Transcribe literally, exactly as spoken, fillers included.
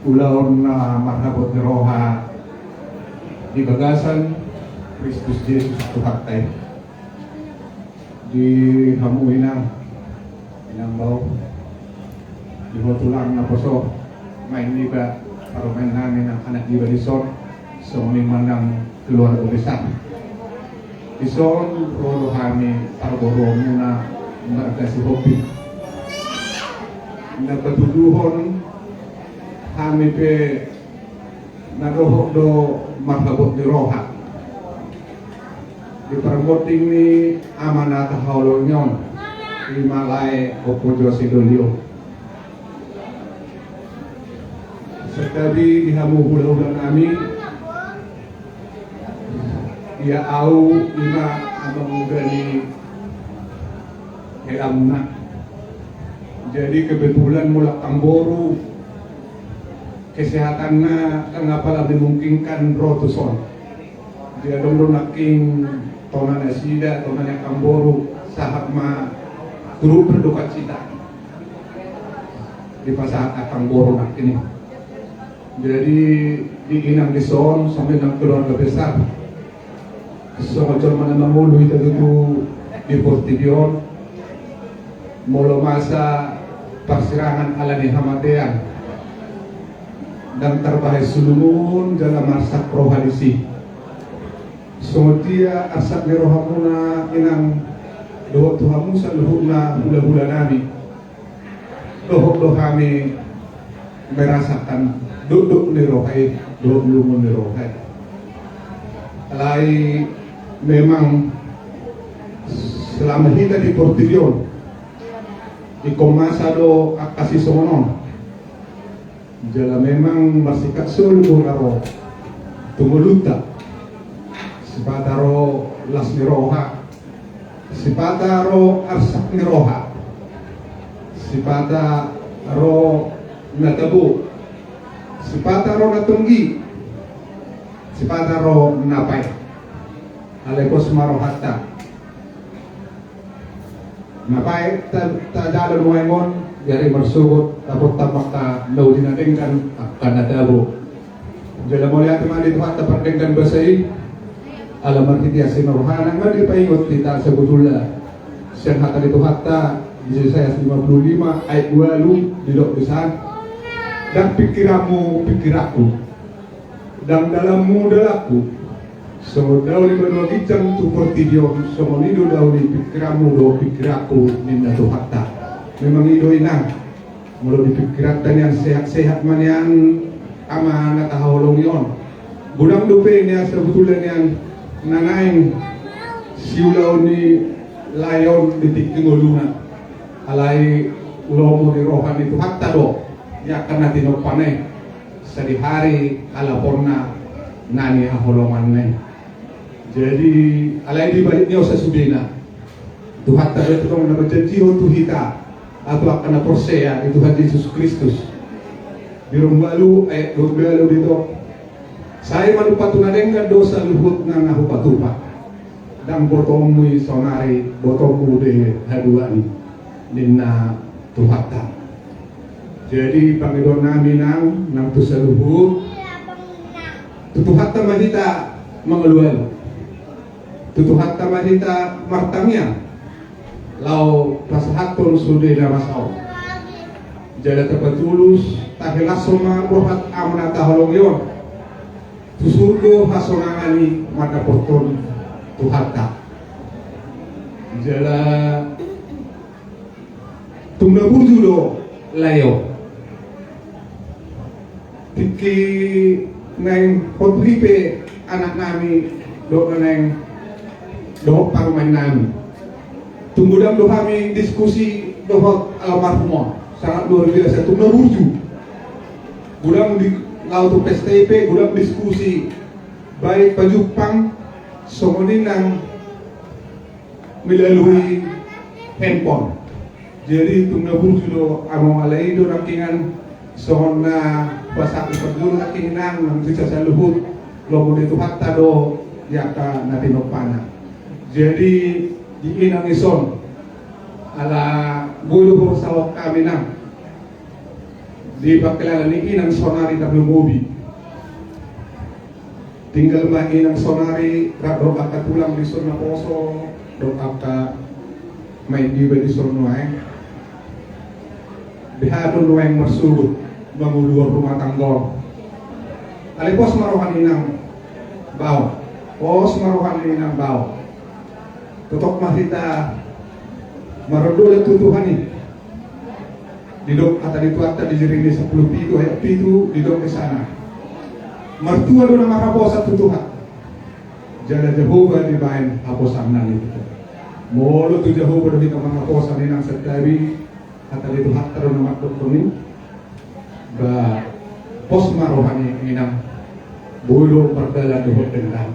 Ulaon na marhabot ni roha di bagasan Kristus Jesus Tuhanta i. Di hamu inang, inang bao, di ho tulang naposo, maen niba, parumaen nami nang anak niba dison, songon i ma nang keluarga besar. Dison ro do hami parboruonmuna marga Sihombing. Na patuduhon hami pe na dohot do marhabot ni roha di parmonding ni ama na tahaholongi on, i ma lae Ompu Jose Doli on. Santabi di hamu hulahula nami, ia au i ma amangboru ni helamuna. Jadi kebetulan mulak amangboru, kesehatanna ndang apala memungkinkan ro tuson. Jadi adong do nangkin tona nasida, tona ni amangboru, sahat ma turut berdukacita. Dipasahat amangboru nangkin i. Jadi di inang dison, songon i nang keluarga besar, songon jolma na mangolu hita tutu di portibi on. Molo masa parsirangan alani hamatean, ndang tarbahen sulungun jala marsak roha disi. Songon dia arsak ni rohamuna inang dohot tu hamu saluhutna hulahula nami. Dohot do hami merasakan dokdok ni roha i, dohot lungun ni roha i. Alai memang selama hita di portibi on, ingkon masa do angka sisongon on. Jala memang marsikat solu do na ro tu ngolunta. Sipata ro las ni roha, sipata ro arsak ni roha, sipata ro na tabo, sipata ro na tonggi, sipata ro na paet. Alai pos ma rohanta. Na paet ta, tajalo nuaeng on, jadi marsogot dapotan ma angka na uli na denggan, angka na tabo. Jala mauliate ma di Tuhanta pardenggan basa i, ala marhite asi ni rohana, nga dipaingot hita sabotulna sian hata ni Tuhanta di Yesaya lima puluh lima ayat dua puluh, didok di san: Ndang pingkiranmu pingkiranku, ndang dalanmu dalanku. Songon dao ni banua ginjang tu portibi on, songon i do dao ni pingkiranmu dohot pingkiranku, ninna Tuhanta. Memang i do inang, molo di pingkiranta nian sehat-sehat ma nian ama na tahaholongi on. Godang dope nian sabotulna nian na naeng siulaon ni lae on di tingki ngoluna. Alai lomo ni roha ni Tuhanta do di angka na tinompana i sadihari alaponna na nihaholonganna i. Jadi alai di balik ni on sasudena, Tuhanta do tong na manjanjihon tu hita, tu angka na porsea di Tuhan Jesus Kristus. Di rom ualu ayat dua puluh ualu didok: Sai manumpak tu na denggan do saluhutna na hupatupa. Ndang botoonmu i saonari, botoonmu do i haduan, ninna Tuhanta. Jadi pangidoan nami nang, nang tu saluhut, tu Tuhanta ma hita mangalualu, tu Tuhanta ma hita martangiang, laho pasahathon sude na masa on. Jala tapatulus, tahilashon ma roha ni ama na tahaholongi on tu surgo hasonangan i mandapothon Tuhanta. Jala tung na burju do lae on. Tingki naeng hot ripe anak nami dohot na naeng dohot parumaen nami. Tung godang do hami diskusi dohot almarhum on, sangat luar biasa, tung na burju. Godang di, laho tu pesta i pe godang diskusi, baik pajumpang songon i nang melalui handphone. Jadi tung na burju do amang, alai i do nangkiningan songon na pasahat parjolo nangkiningan nang tu hita saluhut. Lomo ni Tuhanta do di angka na tinompana. Jadi di inang i son, ala boi do hupasahat hami nang di pangkilalaan ni inang sonari tarlumobi. Tinggal ma inang sonari rap dohot angka tulang di son naposo dohot angka maen iba di son nuaeng. Beha do nuaeng marsuhut manguluhon rumah tangga on. Alai pos ma roha ni inang bao. Pos ma roha ni inang bao. Totop ma hita mardolan tu Tuhan i. Didok hata ni Tuhanta di Jeremia sampulu pitu ayat pitu, didok di sana: Martua do na marhaposan tu Tuhan, jala Jahowa dibaen haposanna, ninna. Molo tu Jahowa do hita marhaposan, inang, santabi, hata ni Tuhanta do na mandok i. Ba pos ma roha ni inang, boi do mardalan dohot denggan.